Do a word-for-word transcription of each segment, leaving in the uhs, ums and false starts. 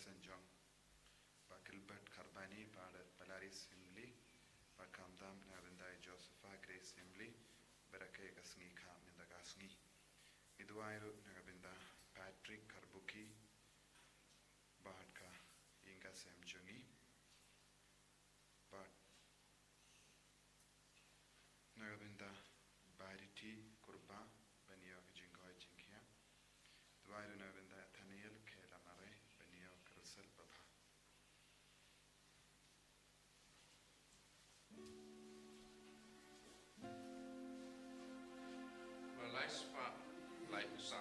Saint John, Bah Gilbert Karbani, Bah Palaris Himli, Bah Kamdam, na ka bynta Josepha Grace Himli, bad ka sngi ka mynta ka sngi. Ngi duwai ruh na ka bynta Patrick Karbuki, bad ka ïing ka sem jong ngi, bad na ka bynta Bariti Kurba, ban ïoh ka jingkoit jingkhiah. Duwai ruh na ka bynta Nathaniel K Lamare, ban ïoh ka result babha. Ba lai spah, lai pisa.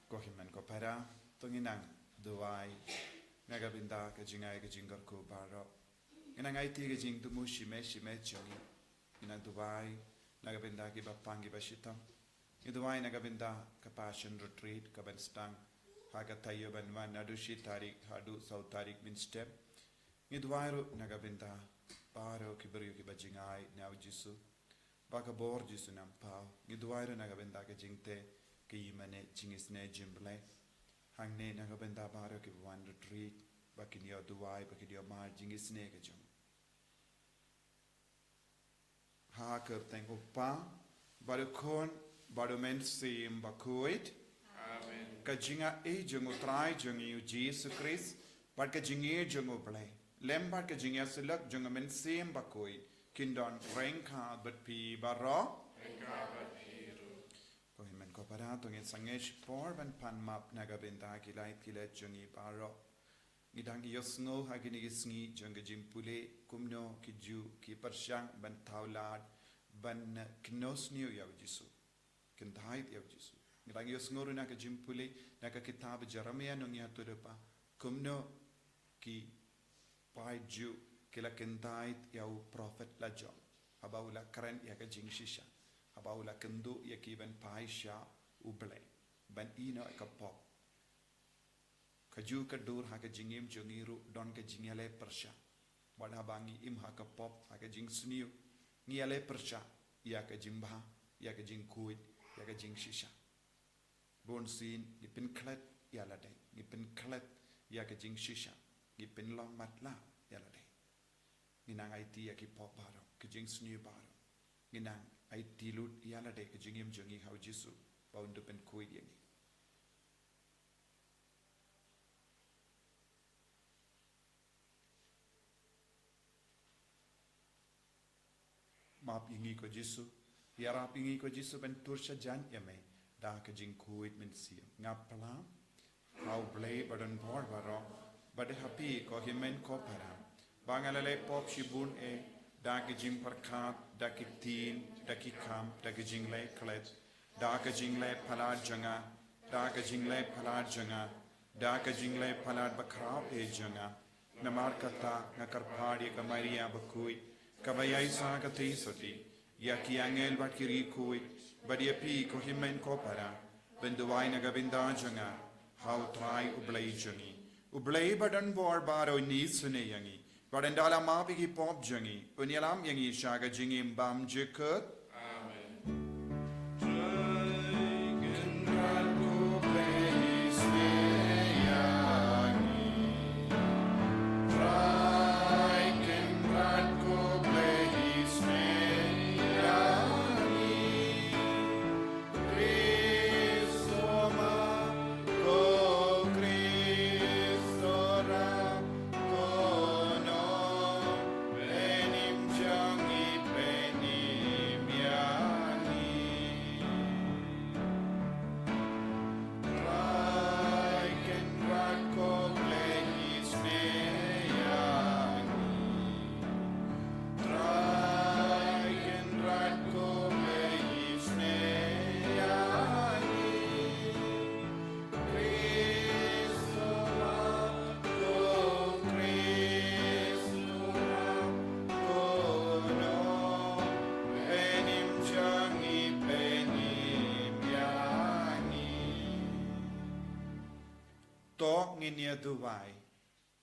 Ko hynmen ko para, to ngin nang duwai na ka bynta ka jingai ka jingkyrkhu baroh. Ngin nang aiti ka jingthmu shi miet shi miet jong ngi. Ngin nang duwai na ka bynta kiba pang kiba shitom. Ngi duwai na ka bynta ka Passion Retreat kaban sdang ha ka taïew ban wan, naduh shi tarik haduh saw tarik mynstep. Ngi duwai ruh na ka bynta baroh ki briew kiba jingai na u Jisu, ba ka bor Jisu nang paw. Ngi duwai ruh na ka bynta ka jingtei, ka ïingmane, jingisynei jong U Blei. Hangne na ka bynta baroh kiba wan retreat, ba kin ïoh duwai, ba kin ïoh mar jingisynei ka jong. Ha ka kyrteng U Kpa, bad U Khun, bad U Mynsiem Bakhuid. Amen. Ka jingai jong U Trai jong ngi U Jisu Khrist, bad ka jingïeit jong U Blei, lem bad ka jingïasyllok jong U Mynsiem Bakhuid, kin don ryngkat bad phi baroh. Ryngkat bad phi ruh. Ko hynmen ko para, to ngin sangeh shipor ban pan map na ka bynta ki lait ki lait jong ngi baroh. Ngi dang ïohsngew ha kine ki sngi jong ka jingpule kumno ki Jiw ki pyrshang ban thaw lad, ban, eh, kynnoh sniew ïa u Jisu, kyntait ïa u Jisu. Ngi dang ïohsngew ruh na ka jingpule na ka kitab Jeremiah nongïathuhlypa, kumno ki paid Jiw ki la kyntait ïa u prophet lajong, haba u la kren ïa ka jingshisha, haba u la kynduh ïa ki ban phai sha U Blei, ban ïehnoh ïa ka pop. Kajuh ka dur ha ka jingim jong ngi ruh don ka jingïaleh pyrshah. Wat haba ngi im ha ka pop, ha ka jingsniew, ngi ïaleh pyrshah ïa ka jingbha, ïa ka jingkhuid, ïa ka jingshisha. Bunsien ngi pynklet ïa lade, ngi pynklet ïa ka jingshisha, ngi pynlong matlah ïa lade. Ngin nang aiti ïa ki pop baroh, ki jingsniew baroh. Ngin nang aiti lut ïa lade, ka jingim jong ngi ha u Jisu, ba un da pynkhuid ïa ngi. Map ïa ngi ko Jisu, ïarap ïa ngi ko Jisu ban tur shajan ïa me da ka jingkhuid mynsiem. Nga pla ha U Blei ba don bor baroh, bad ha phi ko hynmen ko para, ba nga la leh pop shibun eh, da ka jingpyrkhat, da ki ktien, da ki kam, da ka jingleh klet, da ka jingleh palat jong nga, da ka jingleh palat jong nga, da ka jingleh palat bakhraw eh jong nga. Namar kata nga kyrpad ïa ka Maria bakhuid, kaba ïaishah katei sotti, ïa ki angel bad ki riewkhuid, bad ïa phi ko hynmen ko para, ban duwai na ka bynta jong nga ha U Trai U Blei jong ngi. U Blei ba don bor baroh un isynei ïa ngi, bad ynda la map ïa ki pop jong ngi, un ïalam ïa ngi sha ka jingim bymjukut. Amen. To ngin ïa duwai.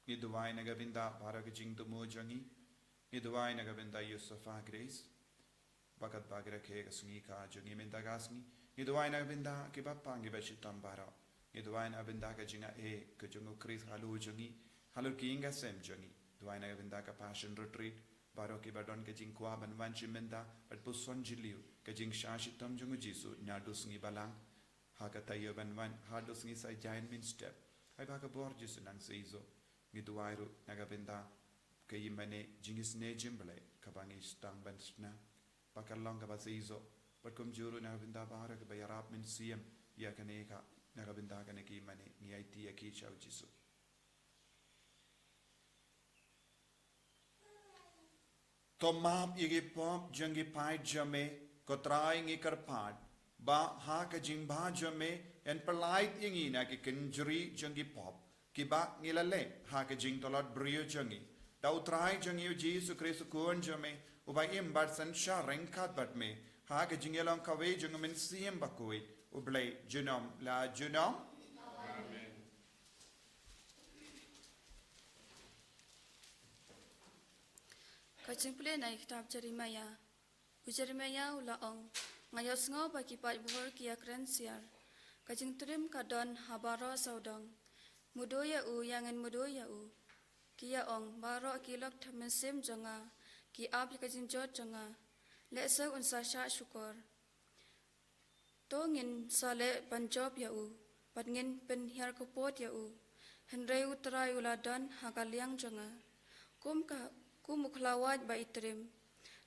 Ngi duwai na ka bynta baroh ka jingthmu jong ngi. Ngi duwai na ka bynta ïa u Sofa Grace. Ba katba ka rakhe ka sngi ka jong ngi mynta ka sngi. Ngi duwai na ka bynta kiba pang kiba shitom baroh. Ngi duwai na ka bynta ka jingai ka jong u Khrist halor jong ngi. Halor ki ïing ka sem jong ngi. Duwai na ka bynta ka Passion Retreat. Baroh kiba don ka jingkwah ban wan shi mynta. Bad puson jylliew ka jingshah shitom jong u Jisu naduh sngi balang. Ha ka taïew ban wan, haduh sngi Saitjaiñ mynstep. Ai ba ka bor Jisu nang seisoh. Ngi duwai ruh na ka bynta ka ïingmane jingisynei jong u Blei kaba ngi sdang ban shna. Ba kan long kaba seisoh. Bad kumjuh ruh na ka bynta baroh kiba ïarap mynsiem ïa kane ka, na ka bynta kane ka ïingmane, ngi aiti ïa ki sha u Jisu. To map ïa ki pop jong ki paid jong me, ko Trai ngi kyrpad. Ba ha ka jingbha jong me, yn pyllait ïa ngi na ki kynjri jong ki pop. Kiba ngi la leh, ha ka jingtlot briew jong ngi. Da u Trai jong ngi u Jisu Khrist u Khun jong me, uba im bad synshar ryngkat bad me. Ha ka jingïalong kawei jong u Mynsiem Bakhuid, u Blei junom la junom. Amen. Ka jingpule na ka kitab Jeremiah. U Jeremiah u la ong, nga ïohsngew ba ki paidbah ki ïakren siar. Ka jingtriem ka don ha baroh sawdong. Mudui ïa u, ïa ngin mudui ïa u. Ki ïa ong, baroh ki lok tha mynsiem jong nga, ki ap ïa ka jingjot jong nga. Lehse un sa shah shukor. To ngin sa leh ban jop ïa u, bad ngin pynhiar kput ïa u. Hynrei u Trai u la don ha ka liang jong nga. Kum ka, kum u khlawait ba i triem.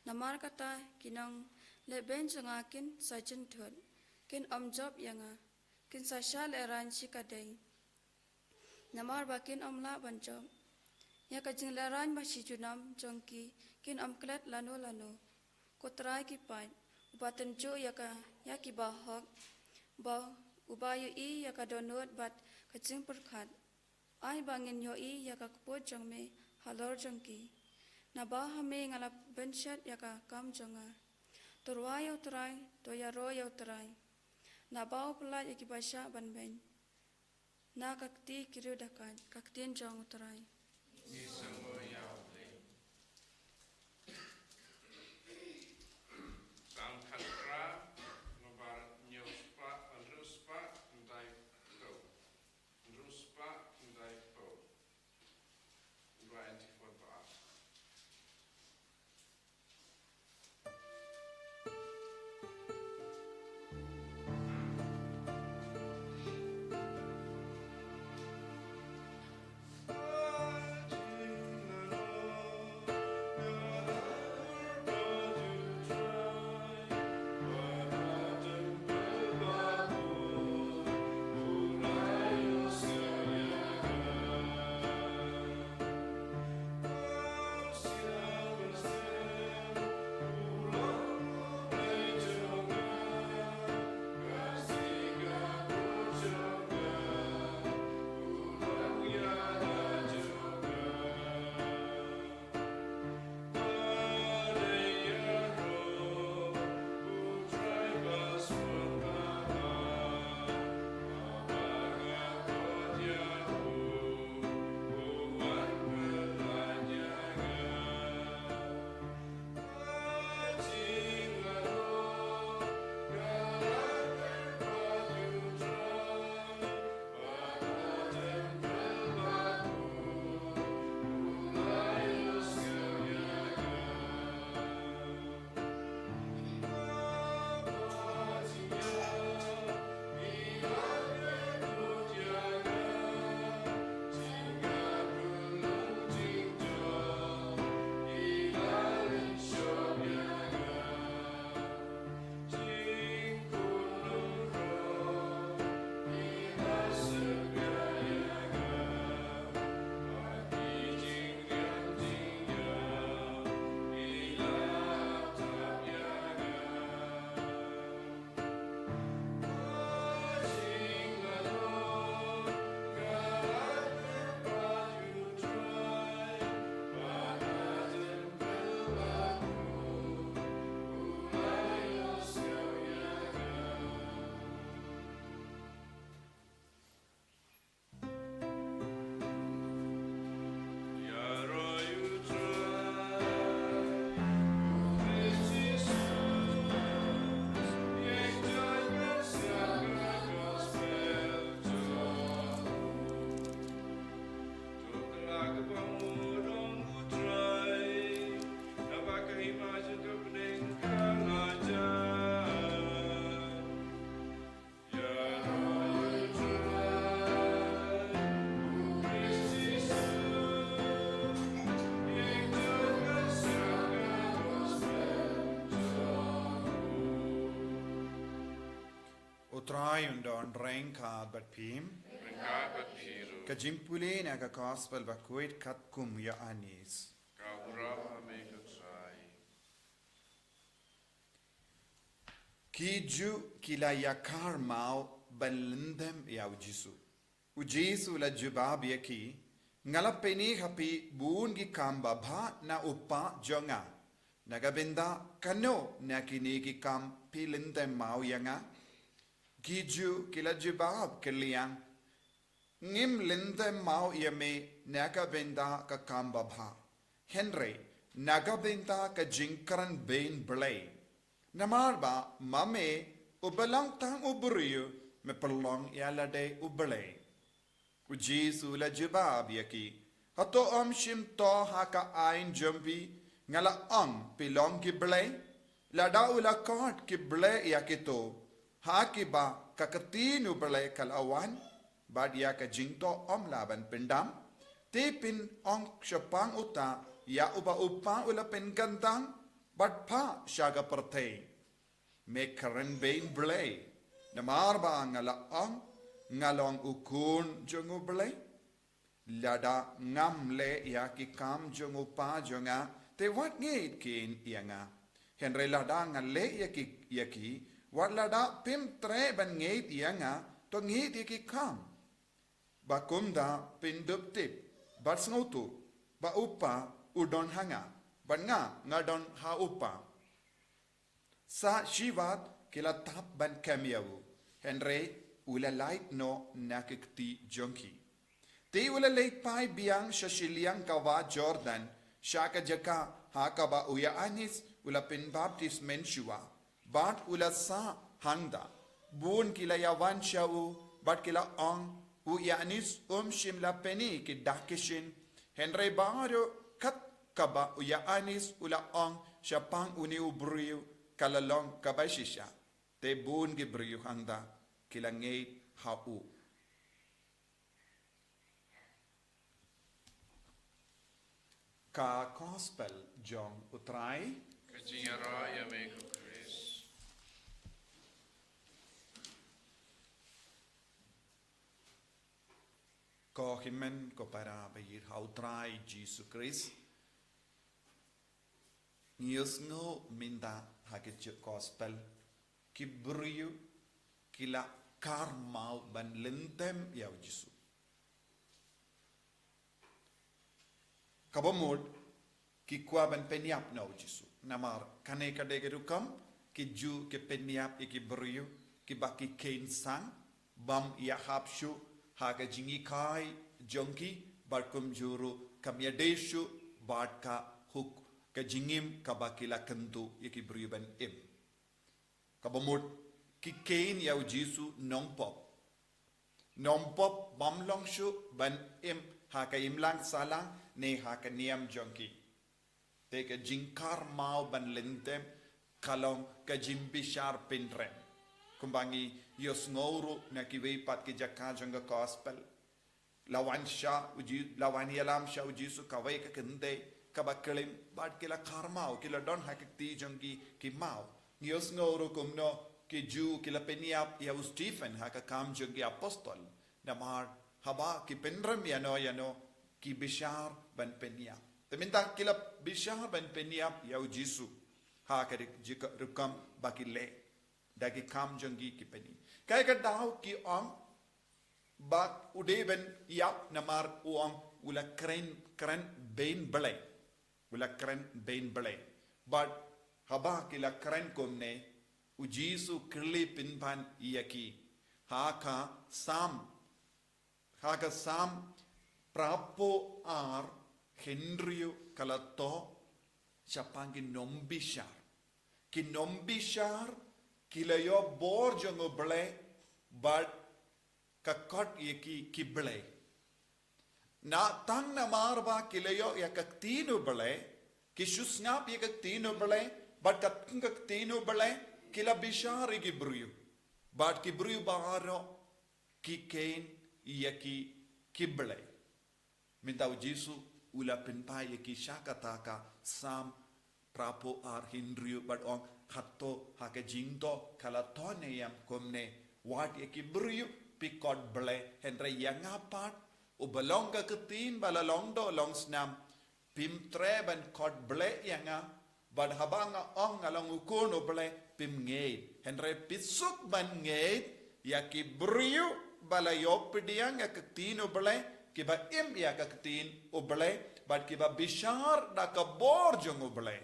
Namar kata ki nonglehbeiñ jong nga kin sa jynthut. Kin ym jop ïa nga. Kin sa shah lehraiñ shi ka dei. Namar ba kin ym lah ban jop. Ïa ka jinglehraiñ ba shi junom jong ki kin ym klet lano lano. Ko Trai ki paid, uba tynjuh ïa ka, ïa ki bahok, ba, uba ïohi ïa ka dohnud bad ka jingpyrkhat. Ai ba ngin ïohi ïa ka kput jong me halor jong ki. Naba ha me nga la pynshet ïa ka kam jong nga. To rwai ïa u Trai, to ïaroh ïa u Trai. Naba u pyllait ïa kiba shah ban beiñ. Na ka kti ki riewdakaid, ka ktien jong u Trai. Ngi sngewbha ïa u Blei. Psalm khatphra, nombar hynñiew spah, hynriew spah, khyndai phew. Hynriew spah, khyndai phew. Dua anti-four ba. Trai un don ryngkat bad phi. Ryngkat bad phi ruh. Ka jingpule na ka Gospel bakhuid katkum u Ïoannis. Ka burom ha me ko Trai. Ki Jiw ki la ïakar maw ban lyndem ïa u Jisu. U Jisu u la jubab ïa ki, nga la pyni ha phi bun ki kam babha na u Kpa jong nga. Na ka bynta kano na kine ki kam phi lyndem maw ïa nga? Ki Jiw ki la jubab kylliang, ngim lyndem maw ïa me na ka bynta ka kam babha, hynrei na ka bynta ka jingkren bein Blei. Namar ba ma me uba long tang u briew, me pynlong ïa lade u Blei. U Jisu u la jubab ïa ki, hato ym shym thoh ha ka aiñ jong phi, nga la ong phi long ki blei? Lada u la khot ki blei ïa kito ha kiba ka ktien u Blei ka la wan, bad ïa ka jingthoh ym lah ban pyndam, te phin ong shaphang uta, ïa uba u Kpa u la pynkyntang bad phah sha ka pyrthei. Me kren bein Blei, namar ba nga la ong nga long u Khun jong u Blei. Lada ngam leh ïa ki kam jong u Kpa jong nga, te wat ngeit kein ïa nga. Hynrei lada nga leh ïa ki, ïa ki, wat lada phim treh ban ngeit ïa nga, to ngeit ïa ki kam. Ba kumta phin dup tip bad sngewthuh ba u Kpa u don ha nga, bad nga nga don ha u Kpa. Sa shiwat ki la tap ban kem ïa u, hynrei u la lait noh na ka kti jong ki. Te u la leit phai biang sha shiliang ka wah Jordan, sha ka jaka ha kaba u Ïoannis u la pynbaptis mynshuwa, bad u la sah hangta. Bun ki la ïawan sha u, bad ki la ong, u Ïoannis um shym la pyni ki dak ki shin, hynrei baroh kat kaba u Ïoannis u la ong shaphang une u briew, ka la long kaba shisha. Te bun ki briew hangta ki la ngeit ha u. Ka Gospel jong u Trai. Ka jingïaroh ïa me ko Khrist. Ko hynmen ko para ba ïeit ha u Trai Jisu Khrist. Ngi ïohsngew mynta ha ka Gospel, ki briew ki la kar maw ban lyndem ïa u Jisu. Kaba mut ki kwah ban pynïap na u Jisu. Namar kane ka dei ka rukom ki Jiw ki pynïap ïa ki briew kiba ki kheiñ sang, bym ïahap shuh ha ka jinghikai jong ki, bad kumjuh ruh kam ïadei shuh bad ka hok, ka jingim kaba ki la kyntu ïa ki briew ban im. Kaba mut ki kheiñ ïa u Jisu nongpop. Nongpop bym long shuh ban im ha ka imlang sahlang ne ha ka niam jong ki. Te ka jingkar maw ban lyndem ka long ka jingbishar pynrem. Kumba ngi ïohsngew ruh na kiwei pat ki jaka jong ka Gospel. La wan sha u Ji-, la wan ïalam sha u Jisu kawei ka kynthei kaba klim, bad ki la kar maw, ki la don ha ka kti jong ki ki maw. Ngi ïohsngew ruh kumno ki Jiw ki la pynïap ïa u Stephen ha ka Kam jong ki Apostol. Namar haba ki pynrem ïano ïano ki bishar ban pynïap. Te mynta ki la bishar ban pynïap ïa u Jisu ha ka ri-, jingïaroh kam ba ki leh da ki kam jong ki ki pyni. Kaei ka daw ki ong ba u dei ban ïap namar u ong u la kren, kren bein Blei. U la kren bein Blei. Bad haba ki la kren kumne, u Jisu kylli pynban ïa ki ha ka Salm, ha ka Salm phra phew ar hynriew ka la thoh shaphang ki nongbishar. Ki nongbishar ki la ïoh bor jong u Blei bad ka khot ïa ki ki blei. Na tang namar ba ki la ïoh ïa ka ktien u Blei, ki shu sngap ïa ka ktien u Blei, bad katkum ka ktien u Blei ki la bishar ïa ki briew. Bad ki briew baroh ki kheiñ ïa ki ki blei. Mynta u Jisu u la pynpaw ïa ki sha kata ka Salm phra phew ar hynriew bad ong, hato ha ka jingthoh ka la thoh ne em kumne, Wat ïa ki briew phi khot Blei, hynrei ïa nga pat, uba long ka ktien ba la long doh long snam, phim treh ban khot Blei ïa nga, bad haba nga ong nga long u khun u Blei, phim ngeit. Hynrei phi suk ban ngeit ïa ki briew ba la ïoh pdiang ïa ka ktien u Blei, kiba im ïa ka ktien u Blei, bad kiba bishar da ka bor jong u Blei.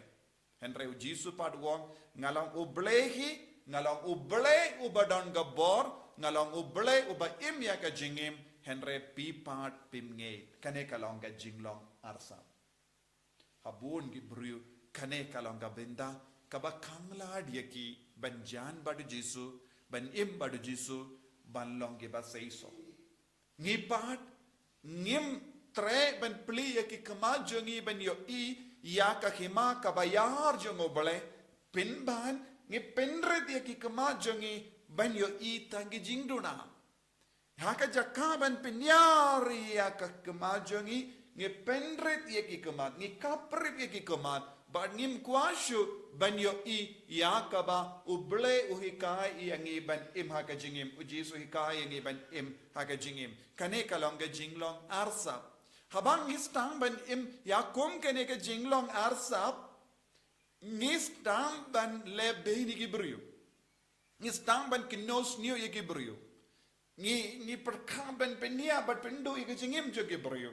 Hynrei u Jisu pat u ong, nga long u Blei hi, nga long u Blei uba don ka bor, nga long u Blei uba im ïa ka jingim, hynrei phi pat phim ngeit. Kane ka long ka jinglong arsap. Ha bun ki briew, kane ka long ka bynta kaba khanglad ïa ki ban jan bad u Jisu, ban im bad u Jisu, ban long kiba seisoh. Ngi pat, ngim treh ban plie ïa ki khmat jong ngi ban ïohi ïa ka hima kaba ïar jong u Blei, pynban ngi pynrit ïa ki khmat jong ngi ban ïohi tang ki jingduna. Ha ka jaka ban pynïar ïa ka khmat jong ngi, ngi pynrit ïa ki khmat, ngi khaprit ïa ki khmat, bad ngim kwah shuh ban ïohi ïa kaba u Blei u hikai ïa ngi ban im ha ka jingim, u Jisu u hikai ïa ngi ban im ha ka jingim. Kane ka long ka jinglong arsap. Haba ngi sdang ban im ïa kum kane ka jinglong arsap, ngi sdang ban leh beiñ ïa ki briew. Ngi sdang ban kynnoh sniew ïa ki briew. Ngi, ngi pyrkhat ban pynïap bad pynduh ïa ka jingim jong ki briew.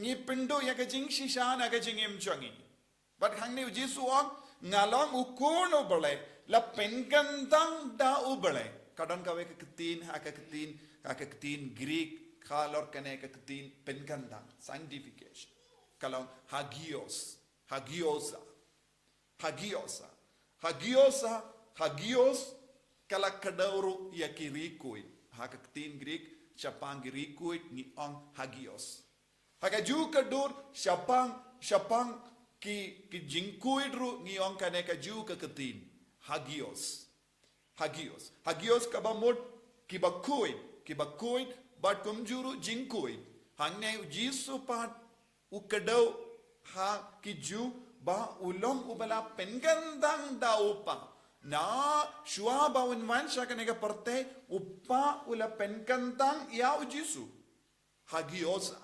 Ngi pynduh ïa ka jingshisha na ka jingim jong ngi. Bad hangne u Jisu u ong, nga long u khun u Blei, la pynkyntang da u Blei. Ka don kawei ka ktien, ha ka ktien, ha ka ktien Greek, halor kane ka ktien pynkyntang, sanctification. Ka long hagios, hagiosa. Hagiosa. Hagiosa, hagios, ka la kdew ruh ïa ki riewkhuid. Ha ka ktien Greek, shaphang ki riewkhuid, ngi ong hagios. Ha ka juh ka dur, shaphang, shaphang ki, ki jingkhuid ruh, ngi ong kane ka juh ka ktien. Hagios. Hagios. Hagios kaba mut, kiba khuid, kiba khuid, bad kumjuh ruh jingkhuid. Hangne u Jisu pat, u kdew ha ki Jiw ba u long uba la pynkyntang da u Kpa. Na, shuwa ba un wan sha kane ka pyrthei, u Kpa u la pynkyntang ïa u Jisu. Hagiosa.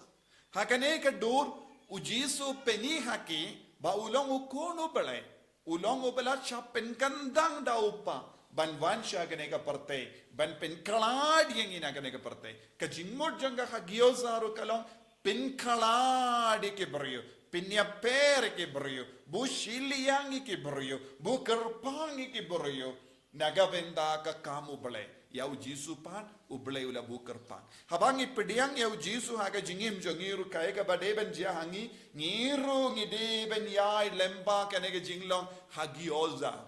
Ha kane ka dur, u Jisu u pyni ha ki, ba u long u khun u Blei. U long uba la shah pynkyntang da u Kpa. Ban wan sha kane ka pyrthei. Ban pynkhlad ïa ngi na kane ka pyrthei. Ka jingmut jong ka hagiosa ruh ka long pynkhlad ïa ki briew. Pynïapher ïa ki briew. Buh shiliang ïa ki briew. Buh kyrpang ïa ki briew. Na ka bynta ka kam u Blei. Ïa u Jisu pat, u Blei u la buh kyrpang. Haba ngi pdiang ïa u Jisu ha ka jingim jong ngi ruh kaei kaba dei ban jia ha ngi, ngi ruh ngi dei ban ïaid lyngba kane ka jinglong hagiosa.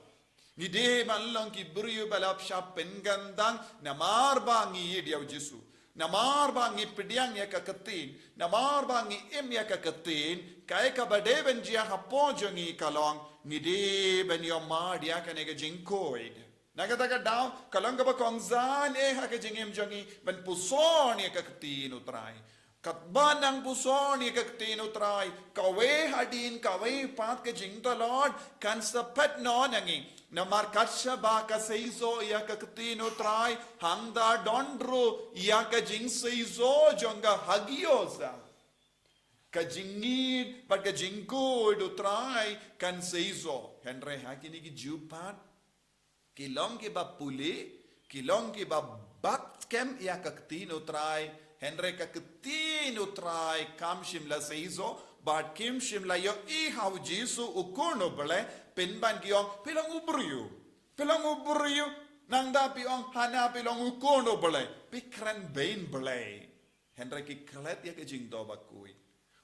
Ngi dei ban long ki briew ba la shah pynkyntang, namar ba ngi ïeit ïa u Jisu. Namar ba ngi pdiang ïa ka ktien, namar ba ngi im ïa ka ktien, kaei kaba dei ban jia hapoh jong ngi ka long, ngi dei ban ïohmad ïa kane ka jingkhuid. Na kata ka daw, ka long kaba kongsan eh ha ka jingim jong ngi, ban puson ïa ka ktien u Trai. Katba nang puson ïa ka ktien u Trai, kawei hadien, kawei pat ka jingtlot, kan sa phet noh na ngi. Namar kat shaba ka seisoh ïa ka ktien u Trai, hangta don ruh ïa ka jingseisoh jong ka hagiosa. Ka jingïeit, bad ka jingkhuid u Trai, kan seisoh. Hynrei ha kine ki Jiw pat, ki long kiba pule, ki long kiba bat skhem ïa ka ktien u Trai, hynrei ka ktien u Trai kam shym la seisoh, bad kim shym la ïohi ha u Jisu u Khun u Blei, pynban ki ong, phi long u briew. Phi long u briew, nangta phi ong, hana phi long u Khun u Blei, phi kren beiñ Blei. Hynrei ki klet ïa ka jingthoh bakhuid.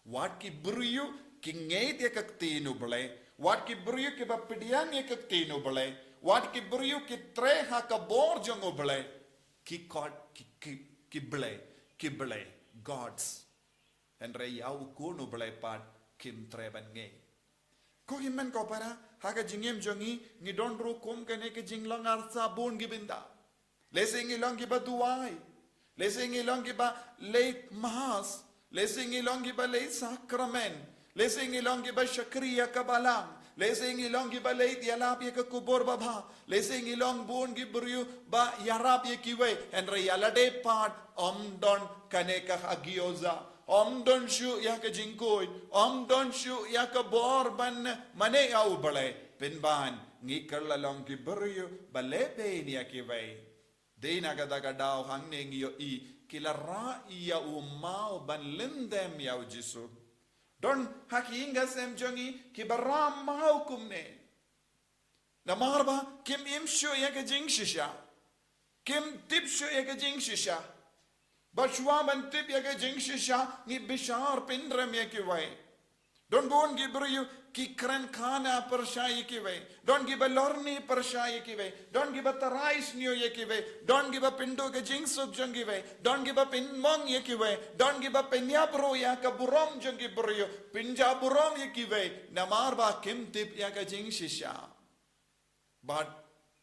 Wat ki briew ki ngeit ïa ka ktien u Blei. Wat ki briew kiba pdiang ïa ka ktien u Blei. Wat ki briew ki treh ha ka bor jong u Blei. Ki khot ki, ki, ki blei, ki blei, gods. Hynrei ïa u Khun u Blei pat kim treh ban ngeit. Ko hynmen ko para, ha ka jingim jong ngi, ngi don ruh kum kane ka jinglong arsap bun ki bynta. Lehse ngi long kiba duwai. Lehse ngi long kiba leit Mass. Lehse ngi long kiba leit Sakramen. Lehse ngi long kiba shakri ïa ka Balang. Lehse ngi long kiba leit ïalap ïa ka khubor babha. Lehse ngi long bun ki briew ba ïarap ïa kiwei. Hynrei ïa lade pat ym don kane ka ageuoza. Ym don shuh ïa ka jingkhuid. Ym don shuh ïa ka bor ban mane ïa U Blei. Pynban ngi kylla long ki briew ba lehbeiñ ïa kiwei. Dei na kata ka daw hangne ngi ïohi ki la rah ïa u maw ban lyndem ïa U Jisu. Don ha ki ïing ki sem jong ngi kiba rah maw kumne. Namar ba kim im shuh ïa ka jingshisha. Kim tip shuh ïa ka jingshisha. Bad shuwa ban tip ïa ka jingshisha ngi bishar pynrem ïa kiwei. Don bun ki briew ki kren khana pyrshah ïa kiwei. Don kiba lorni pyrshah ïa kiwei. Don kiba tharai sniew ïa kiwei. Don kiba pynduh ka jingsuk jong kiwei. Don kiba pynmong ïa kiwei. Don kiba pynïap ruh ïa ka burom jong ki briew. Pynjah burom ïa kiwei. Namar ba kim tip ïa ka jingshisha. Bad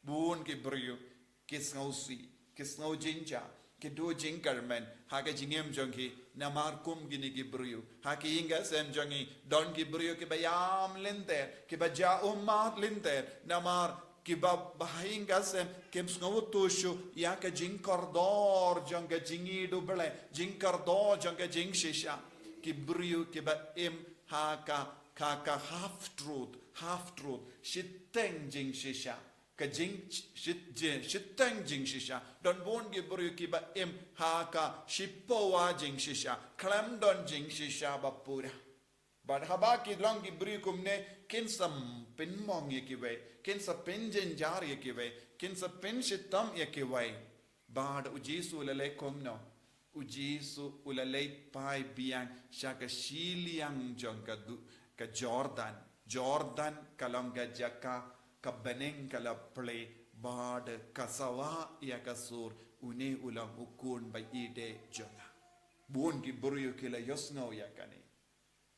bun ki briew ki sngewsih, ki sngew jingjia, ki duh jingkyrmen ha ka jingim jong ki namar kum kine ki briew. Ha ki ïing ki sem jong ngi don ki briew kiba ïam lynter, kiba jah ummat lynter namar kiba ha ïing ki sem kim sngewthuh shuh ïa ka jingkordor jong ka jingïeit U Blei, jingkordor jong ka jingshisha. Ki briew kiba im ha ka, ka, ka half truth, half truth, shiteng jingshisha. Ka jing, shit, jing, shiteng jingshisha. Don bun ki briew kiba im ha ka shipawa jingshisha. Khlem don jingshisha ba pura. Bad haba ki long ki briew kumne kin sa pynmong ïa kiwei, kin sa pynjynjar ïa kiwei, kin sa pynshitom ïa kiwei. Bad U Jisu u la leit kumno? U Jisu u la leit phai biang sha ka shiliang jong ka du, ka Jordan. Jordan ka long ka jaka ka bneng ka la plie bad ka sawa ïa ka sur, une u long u khun ba ïeit jong nga. Bun ki briew ki la ïohsngew ïa kane.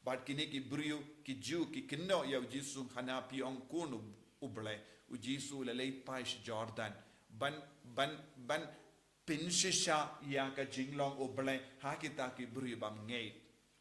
Bad kine ki briew ki Jiw ki kynnoh ïa U Jisu, hana phi ong khun U, U Blei. U Jisu u la leit phai sha Jordan ban, ban, ban pynshisha ïa ka jinglong U Blei ha kita ki briew bym ngeit.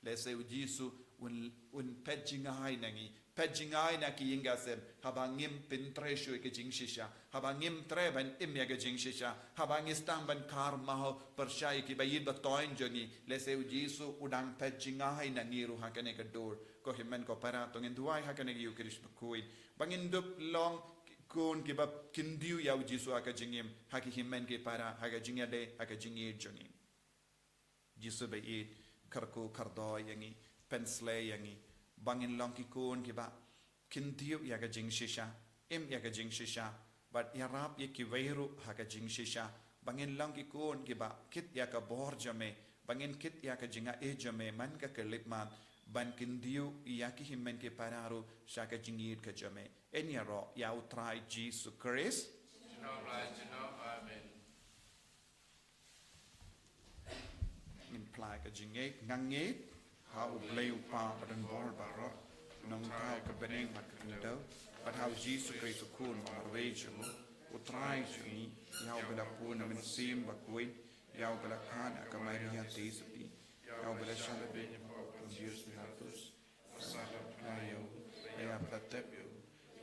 Lehse U Jisu un, un peit jngai na ngi, peit jngai na ki ïing ki sem, haba ngim pyntrei shuh ïa ka jingshisha, haba ngim treh ban im ïa ka jingshisha, haba ngi sdang ban kharmaw pyrshah ïa kiba ïeit ba thoiñ jong ngi. Lehse U Jisu u dang peit jngai na ngi ruh ha kane ka dur. Ko hynmen ko para, to ngin duwai ha kane ka Ïukharist bakhuid ba ngin dup long ki khun kiba kyntiew ïa U Jisu ha ka jingim, ha ki hynmen ki para, ha ka jingïadei, ha ka jingïeit jong ngi. Jisu ba ïeit, kyrkhu kyrdoh ïa ngi, pynsleh ïa ngi ba ngin long ki khun kiba kyntiew ïa ka jingshisha, im ïa ka jingshisha, bad ïarap ïa kiwei ruh ha ka jingshisha, ba ngin long ki khun kiba kit ïa ka bor jong me, ba ngin kit ïa ka jingaiei jong me man ka khyllipmat, ban kyntiew ïa ki hynmen ki para ruh sha ka jingïeit ka jong me. Yn ïaroh ïa U Trai Jisu Khrist. Jngoh blai jngoh, amen. Ngin phla ka jingngeit, nga ngeit ha U Blei U Kpa badonbor baroh, nongthaw ka bneng bad ka khyndew, bad ha U Jisu Khrist U Khun ba marwei jong U, U Trai jong ngi, ïa uba la bun na Mynsiem Bakhuid, ïa uba la khot ha ka Maria Theisotti, ïa uba la shah lade ha u Pontius Pilatus, la sahlap khlaiñ ïa u, la ïapyntip ïa u,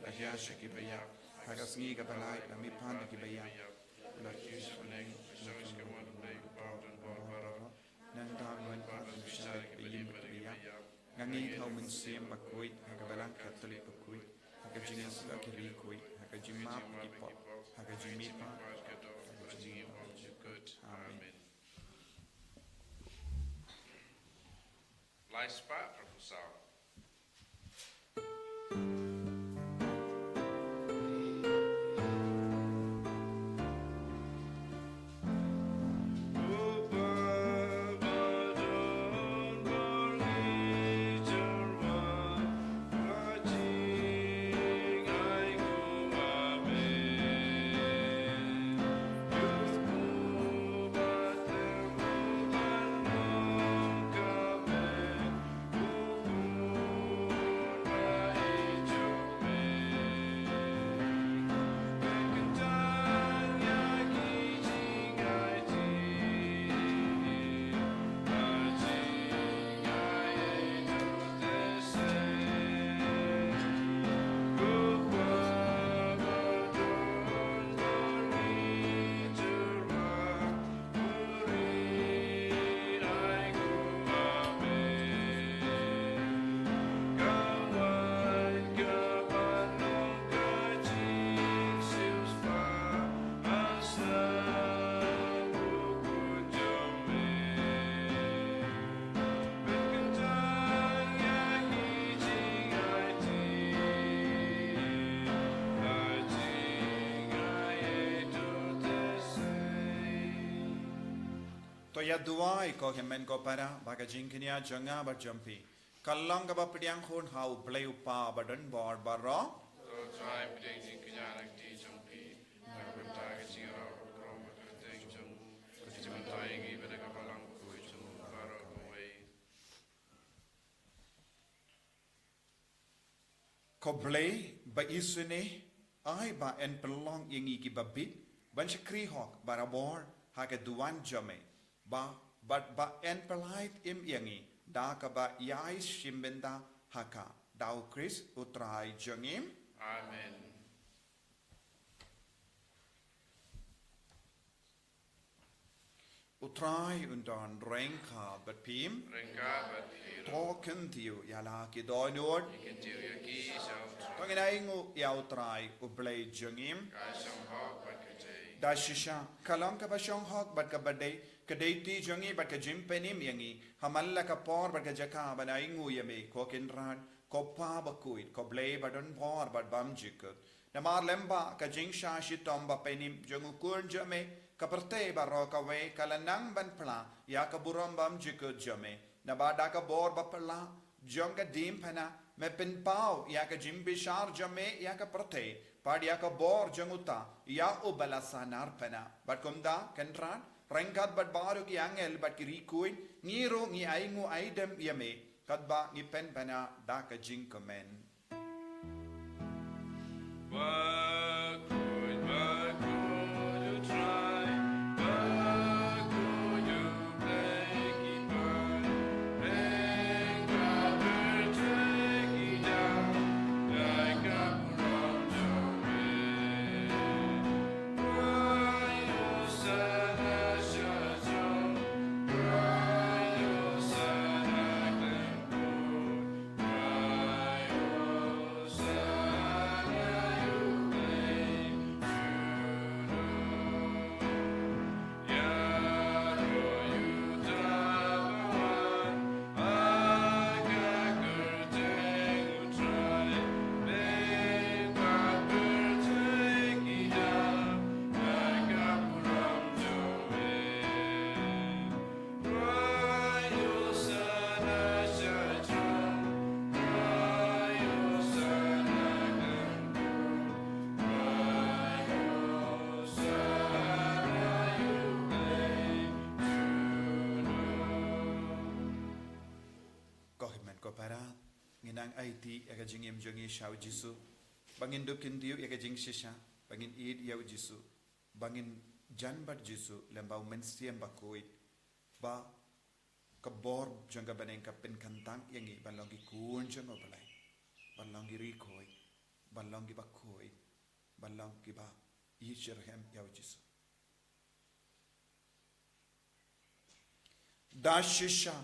la jia sha kiba ïap, ha ka sngi kaba lai la mihpat na kiba ïap, la kiew sha bneng, la shong ha ka wah U Blei U Kpa badonbor baroh. Nangta un wan pat ban bishar ïa kiba im bad kiba ïap. Nga ngeit ha U Mynsiem Bakhuid, ha ka Balang Katholik bakhuid, ha ka jingïasyllok ki riewkhuid, ha ka jingmap ki pop, ha ka jingmihpat ka doh, ha ka jingim ba jukut. Amen. Lai spah, Professor. Ïa duwai ko hynmen ko para, ba ka jingkñia jong nga bad jong phi ka long kaba pdiang hun ha U Blei U Kpa badonbor baroh. To Trai, pdiang jingkñia na ka kti jong phi, na ka bynta ka jingïarap u kyrkhu bad ka kyrteng jong u, ka jingmyntoi ïa ngi bad ïa ka balang bakhuid jong u baroh kawei. Ko Blei ba isynei, ai ba yn pynlong ïa ngi kiba bit ban shakri hok barabor ha ka duwan jong me, ba, bad ba yn pynlait im ïa ngi da kaba ïai shim bynta ha ka, da U Khrist U Trai jong ngi. Amen. U Trai un don ryngkat bad phi. Ryngkat bad phi ruh. To kyntiew ïa la ki dohnud. Ngi kyntiew ïa ki sha U Trai. To ngin ainguh ïa U Trai U Blei jong ngi. Ka shong hok bad ka dei. Da shisha ka long kaba shong hok bad kaba dei, ka dei kti jong ngi bad ka jingpynim ïa ngi ha man la ka por bad ka jaka ban ainguh ïa me, ko Kynrad, ko Kpa bakhuid, ko Blei badonbor bad bymjukut. Namar lem bad ka jingshah shitom bapynim jong U Khun jong me, ka pyrthei baroh kawei ka la nang ban pla ïa ka burom bymjukut jong me. Naba da ka bor bapla jong ka diengphna, me pynpaw ïa ka jingbishar jong me ïa ka pyrthei, bad ïa ka bor jong uta ïa uba la sahnarphna. Bad kumta Kynrad, ryngkat bad baroh ki angel bad ki riewkhuid, ngi ruh ngi ainguh aidem ïa me, katba ngi pynbna da ka jingkmen. Ko hynmen ko para, ngin nang aiti ïa ka jingim jong ngi sha U Jisu, ba ngin dup kyntiew ïa ka jingshisha, ba ngin ïeit ïa U Jisu, ba ngin jan bad U Jisu lem bad U Mynsiem Bakhuid, ba ka bor jong ka bneng ka pynkyntang ïa ngi ban long ki khun jong U Blei, ban long ki riewkhuid, ban long kiba khuid, ban long kiba ïeit shitrhem ïa U Jisu. Da shisha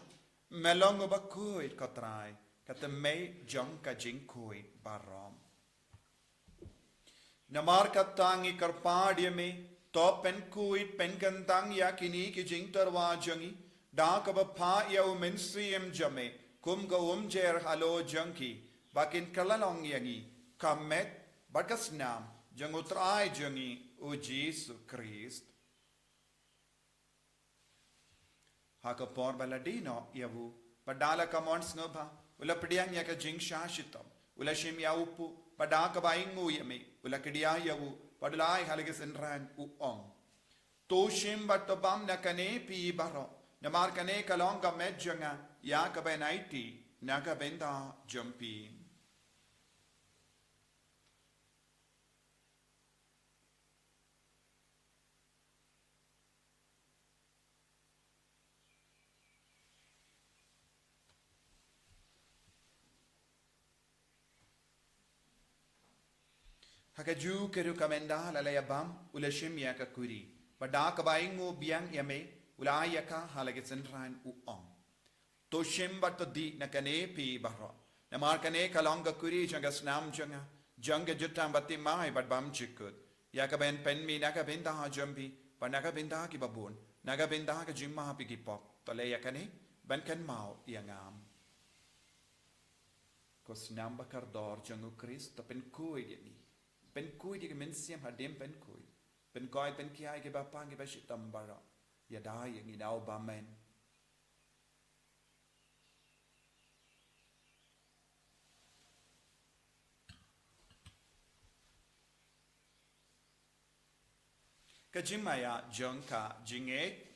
me long uba khuid ko Trai, ka tmei jong ka jingkhuid baroh. Namar kata ngi kyrpad ïa me, to pynkhuid pynkyntang ïa kine ki jingtyrwa jong ngi da kaba phah ïa U Mynsiem jong me kum ka umjer halor jong ki, ba kin kylla long ïa ngi ka met bad ka snam jong U Trai jong ngi U Jisu Khrist. Ha ka por ba la die noh ïa u, bad da la kamon sngewbha, u la pdiang ïa ka jingshah shitom, u la shim ïa u puh, bad da kaba ainguh ïa me, u la kdiah ïa u, bad u la ai ha la ki synran, u ong: To shim bad to bam na kane phi baroh, namar kane ka long ka met jong nga, ïa kaba yn aiti na ka bynta jong phi. Ha kajuh ka rukom, ynda la ïa bam, u la shim ïa ka kuri, bad da kaba ainguh biang ïa me, u la ai ïa ka ha la ki synran, u ong: To shim bad to dih na kane phi baroh, namar kane ka long ka kuri jong ka snam jong nga, jong ka jutang baptisma bad bymjukut, ïa kaba yn pynmih na ka bynta jong phi bad na ka bynta kiba bun, na ka bynta ka jingmap ïa ki pop. To leh ïa kane ban kynmaw ïa nga. Ko snam bakordor jong U Khrist, to pynkhuid ïa ngi, pynkhuid ïa ki mynsiem hadien pynkhuid, pynkhuid, pynkhia ïa ki bapang ki bashitom baroh. Ïada ïa ngi na u bymman. Ka jingmaïa jong ka jingngeit.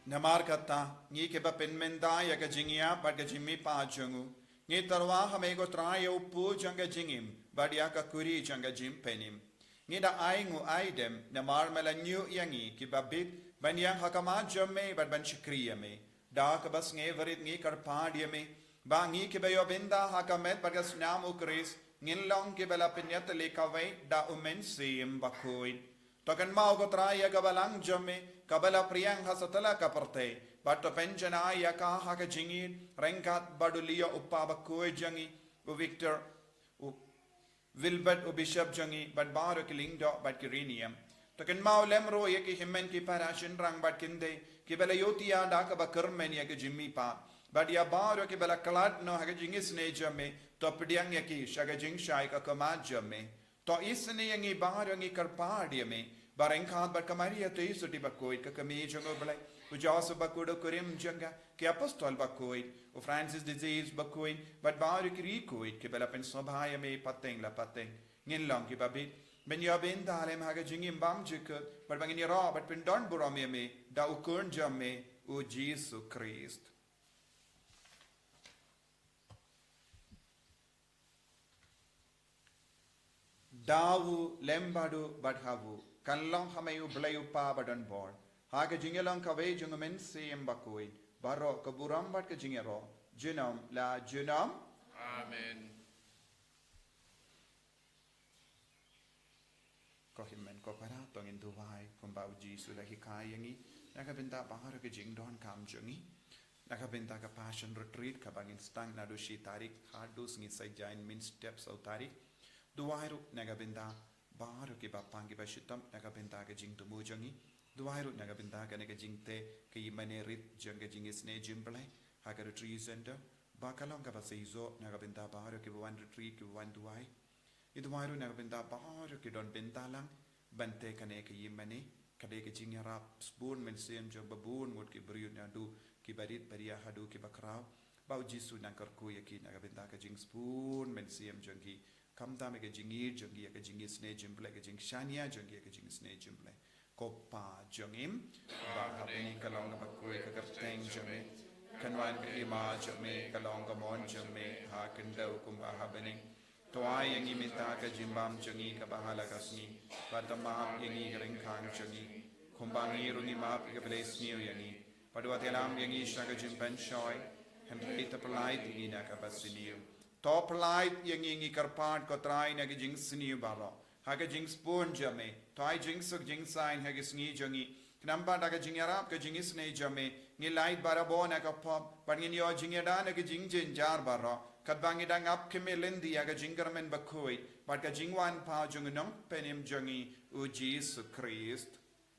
Namar kata, ngi kiba pynmynta ïa ka jingïap bad ka jingmihpat jong u, ngi tyrwa ha me ko Trai ïa u pu jong ka jingim bad ïa ka kuri jong ka jingpynim. Ngi da ai nguaidem, namar me la ñiuh ïa ngi kiba bit ban ïeng ha khmat jong me bad ban shakri ïa me. Da kaba sngewrit ngi kyrpad ïa me ba ngi kiba ïoh bynta ha ka met bad ka snam u Khrist ngin long kiba la pynïatylli kawei da u Mynsiem Bakhuid. To kynmaw ko Trai ïa ka balang jong me kaba la phriang ha satlak ka pyrthei, bad to pynjanai ïa ka ha ka jingïeit ryngkat bad u Leo u kpa bakhuid jong ngi, u Victor, u Wilbert u bishop jong ngi, bad baroh ki lyngdoh bad ki riewniam. To kynmaw lem ruh ïa ki hynmen ki para shynrang bad kynthei kiba la ïohthiah da kaba kyrmen ïa ka jingmihpat, bad ïa baroh kiba la khlad noh ha ka jingisynei jong me, to pdiang ïa ki sha ka jingshai ka khmat jong me. To isynei ïa ngi baroh, ngi kyrpad ïa me ba ryngkat bad ka Maria Theisotti bakhuid, ka kmie jong u Blei, u Joseph bakhuid, u kurim jong ka, ki apostol bakhuid, u Francis Xavier bakhuid, bad baroh ki riewkhuid kiba la pynsngewbha ïa me pateng la pateng, ngin long kiba bit ban ïoh bynta lem ha ka jingim bymjukut, bad ba ngin ïaroh bad pyndonburom ïa me da u Khun jong me, u Jisu Khrist. Da u lem bad u bad ha u, kan long ha me u Blei u Kpa badonbor, ha ka jingïalong kawei jong u Mynsiem Bakhuid, baroh ka burom bad ka jingïaroh junom la junom. Amen. Ko hynmen ko para, to ngin duwai kumba u Jisu u la hikai ïa ngi na ka bynta baroh ki jingdonkam jong ngi. Na ka bynta ka Passion Retreat kaba ngin sdang naduh shi tarik haduh sngi Saitjaiñ mynstep saw tarik. Duwai ruh na ka bynta baroh kiba pang kiba shitom na ka bynta ka jingthmu jong ngi. Duwai ruh na ka bynta kane ka jingtei ka ïingmane rit jong ka jingisynei jong u Blei ha ka Retreat Center, ba ka long kaba seisoh na ka bynta baroh kiba wan retreat, kiba wan duwai. Ngi duwai ruh na ka bynta baroh ki don bynta lang ban tei kane ka ïingmane. Ka dei ka jingïarap sbun mynsiem jong ba bun ngut ki briew, naduh kiba rit bad ïa haduh kiba khraw, ba u Jisu un nang kyrkhu ïa ki na ka bynta ka jingsbun mynsiem jong ki, khamtam ïa ka jingïeit jong ki ïa ka jingisynei jong u Blei, ka jingshaniah jong ki ïa ka jingisynei jong u Blei. Ko Pa jong ngi ba ha bneng, ka long kaba khuid ka kyrteng jong me, kan wan ka hima jong me, ka long ka mon jong me ha khyndew kumba ha bneng. To ai ïa ngi mynta ka jingbam jong ngi kaba ha la ka sngi, bad to map ïa ngi ki ryngkang jong ngi, kumba ngi ruh ngi map ïa kiba la isniew ïa ngi. Bad wat ïalam ïa ngi sha ka jingpynshoi, hynrei to pyllait ïa ngi na kaba sniew. To pyllait ïa ngi, ngi kyrpad ko Trai, na ka jingsniew baroh ha ka jingsbun jong me. To ai jingsuk jingsaiñ ha ka sngi jong ngi, khnang ba da ka jingïarap ka jingisynei jong me, ngin lait barabor na ka pop bad ngin ïoh jingïada na ka jingjynjar baroh, katba ngi dang ap khmih lynti ïa ka jingkyrmen bakhuid bad ka jingwan paw jong u Nongpynim jong ngi, u Jisu Khrist.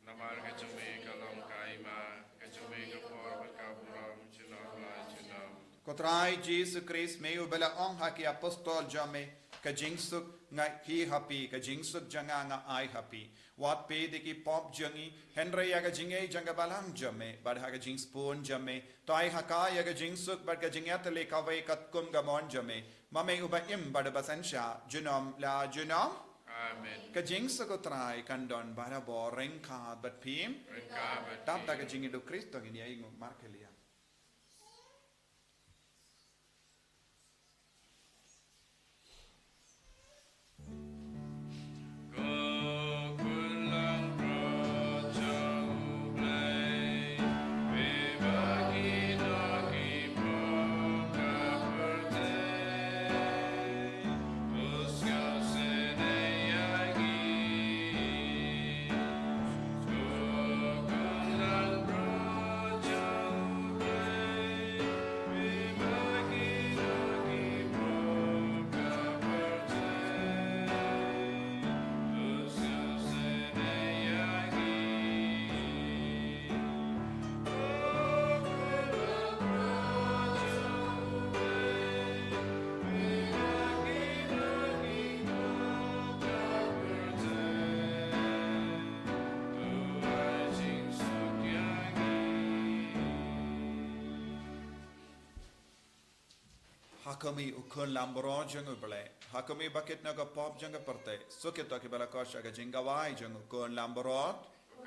Namar ka jong me ka long ka hima, ka jong me ka por bad ka burom junom la junom. Ko Trai Jisu Khrist, me uba la ong ha ki apostol jong me, ka jingsuk nga ai ha phi, ka jingsuk jong nga nga ai ha phi. Wat peit ïa ki pop jong ngi, hynrei ïa ka jingïeit jong ka balang jong me bad ha ka jingsbun jong me, to ai ha ka ïa ka jingsuk bad ka jingïatylli kawei katkum ka mon jong me, ma me uba im bad uba synshar junom la junom. Amen. Ka jingsuk u Trai kan don barabor ryngkat bad phi. Ryngkat bad phi. Dap da ka jingïeit u Khrist to ngin ïa ïnguh markylliang. Ha khmih, U Khun Langbrot jong U Blei, ha khmih bakit na ka pop jong ka pyrthei, suk ïa kita kiba la koit sha ka jingkawei jong U Khun Langbrot. Ko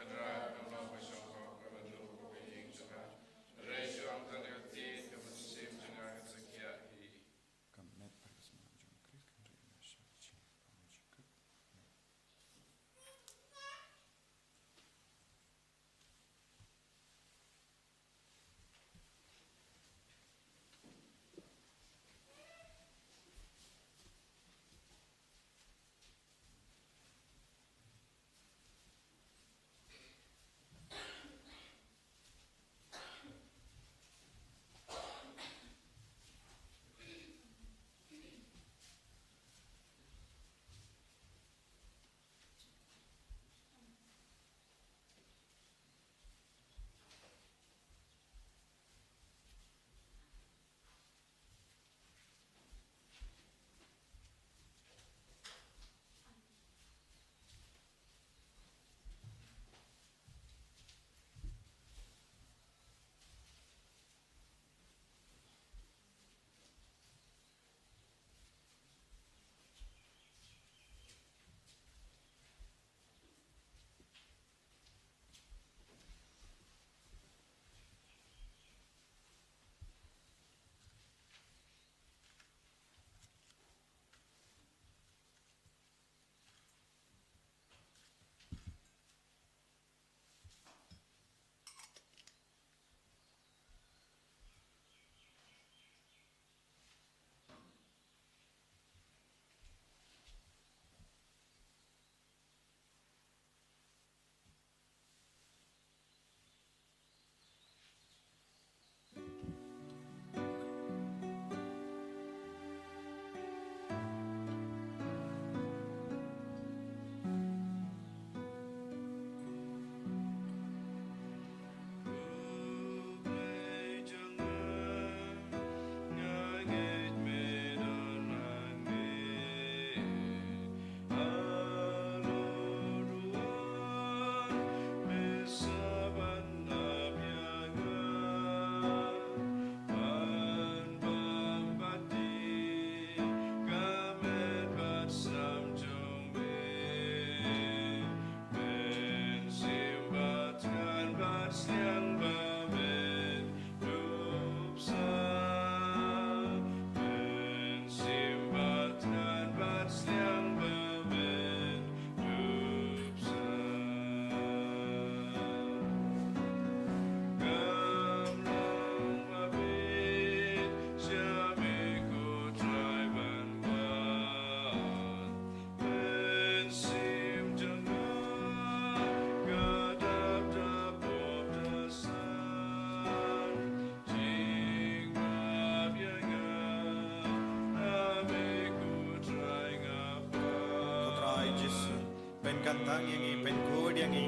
Trai Jisu, pynkyntang ïa ngi, pynkhuid ïa ngi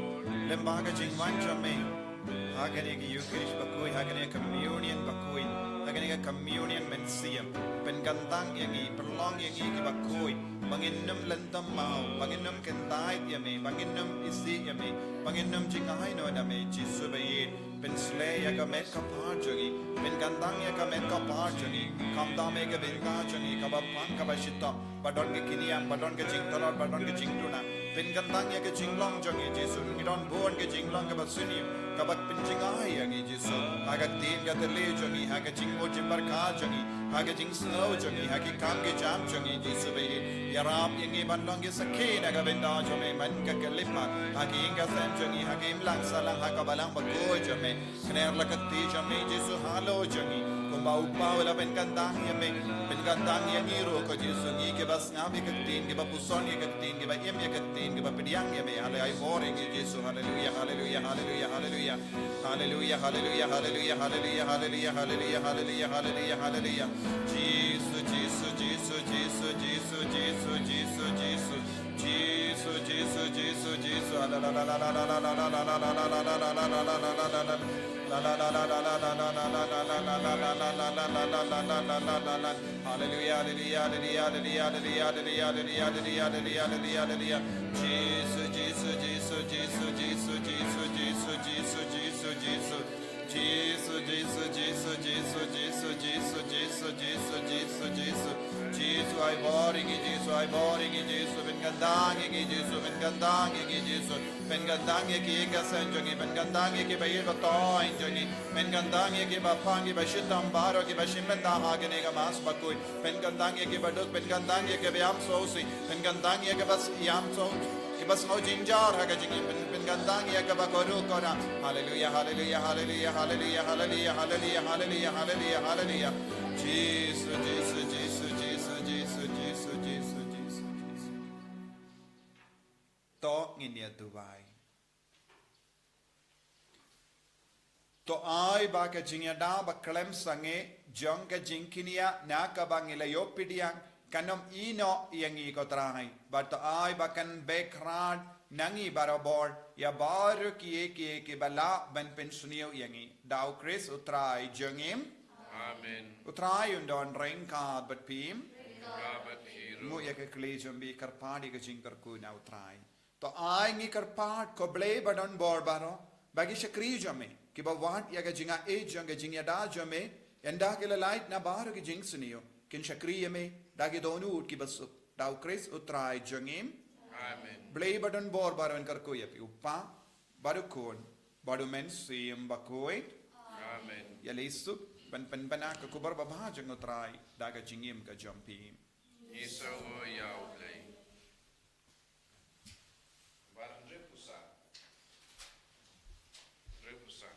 lyngba ka jingwan jong me ha kane ka Eucharist bakhuid, ha kane ka communion bakhuid, ha kane ka communion mynsiem. Pynkyntang ïa ngi, pynlong ïa ngi kiba khuid, ba ngin ym lynthem maw, ba ngin ym kyntait ïa me, ba ngin ym isih ïa me, ba ngin ym jingai noh na me, Jisu baieit. Pynsleh ïa ka met ka phad jong ngi, pynkyntang ïa ka met ka phad jong ngi. Khamtam ïa ka bynta jong ngi kaba pang kaba shitom, ba don ka kynriang, ba don ka jingtlot, ba don ka jingduna. Pynkyntang ïa ka jinglong jong ngi Jisu, ngi don bun ka jinglong kaba sniew, kaba pynjngai ïa ngi Jisu. Ha ka ktien ka thylliej jong ngi, ha ka jingmut jingpyrkhat jong ngi, ha ka jingsngew jong ngi, ha ki kam ki jam jong ngi Jisu baieit. Ïarap ïa ngi ban long ki sakhi na ka bynta jong me man ka khyllipmat, ha ka ïing ka sem jong ngi, ha ka imlang sahlang, ha ka balang bakhuid jong me. Kner la ka kti jong me Jisu halor jong ngi, kumba u Paul u la pynkyntang ïa me. Pynkyntang ïa ngi ruh ko Jisu, ngi kiba sngap ïa ka ktien, kiba puson ïa ka ktien, kiba im ïa ka ktien, kiba pdiang ïa me. Hale ai bor ïa ngi Jisu. Haleluia, haleluia, haleluia, haleluia. Haleluia, haleluia, haleluia, haleluia, haleluia, haleluia, haleluia, haleluia, haleluia. Jisu, Jisu, Jisu, Jisu, Jisu, Jisu, Jisu, Jisu. Jisu, Jisu, Jisu, Jisu. Haleluia, haleluia, haleluia, haleluia, haleluia. Jisu, Jisu, Jisu, Jisu, Jisu, Jisu, Jisu, Jisu, Jisu. Jisu, Jisu, Jisu, Jisu, Jisu, Jisu, Jisu, Jisu, Jisu, Bor ïa ngi Jisu, ai bor ïa ngi Jisu, pynkyntang ïa ngi Jisu, pynkyntang ïa ngi Jisu, pynkyntang ïa ki ïing ki sem jong ngi, pynkyntang ïa ki ba ïeit ba thoh jong ngi, pynkyntang ïa ki ba pang, ki ba shitom baroh, ki ba shim bynta ha kane ka Mass bakhuid, pynkyntang ïa ki ba duk, pynkyntang ïa ki ba ïam sngewsih, pynkyntang ïa ki ba ïam sngewsih, ki ba sngew jynjar ha ka jingim, pyn, pynkyntang ïa ki ba koruh korah. Haleluya, haleluya, haleluya, haleluya, haleluya, haleluya, haleluya, haleluya, haleluya. Jisu, Jisu, Jisu, Jisu, Jisu, Jisu, Jisu, Jisu, Jisu. To ngin ïa duwai. To ai ba ka jingïada ba khlem sangeh jong ka jingkñia na kaba ngi la ïoh pdiang kan ym ïehnoh ïa ngi ko Trai. Bad to ai ba kan beh kyrpad na ngi barabor ïa baroh kiei kiei kiba lah ban pynsniew ïa ngi. Da U Khrist U Trai jong ngi. Amen. U Trai un don ryngkat bad phi. Ryngkat bad phi ruh. Mut ïa ka kli jong ngi, kyrpad ïa ka jingkyrkhu na U Trai. To ai ngi kyrpad ko Blei ba don bor baroh, ba ki shakri jong me kiba wad ïa ka jingaiei jong ka jingïada jong me, ynda ki la lait na baroh ki jingsniew, kin shakri ïa me da ki dohnud kiba suk. Da U Khrist U Trai jong ngi. Amen. Blei ba don bor baroh un kyrkhu ïa phi, U Kpa bad U Khun bad U Mynsiem Bakhuid. Amen. Ïa leit suk ban pynbna ka khubor babha jong U Trai da ka jingim ka jong phi. Ngi sngewbha ïa U Blei. Bar hynriew phew saw. Hynriew phew saw.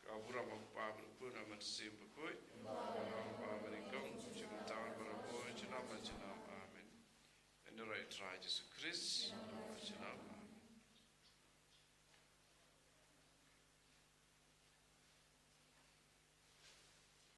Ka burom u Kpa bad u Khun bad u Mynsiem Bakhuid. Ka burom u Kpa bad u Khun, sha khyndiat bad barabor, junom junom. Amen. Ynda rai Trai Jisu Khrist.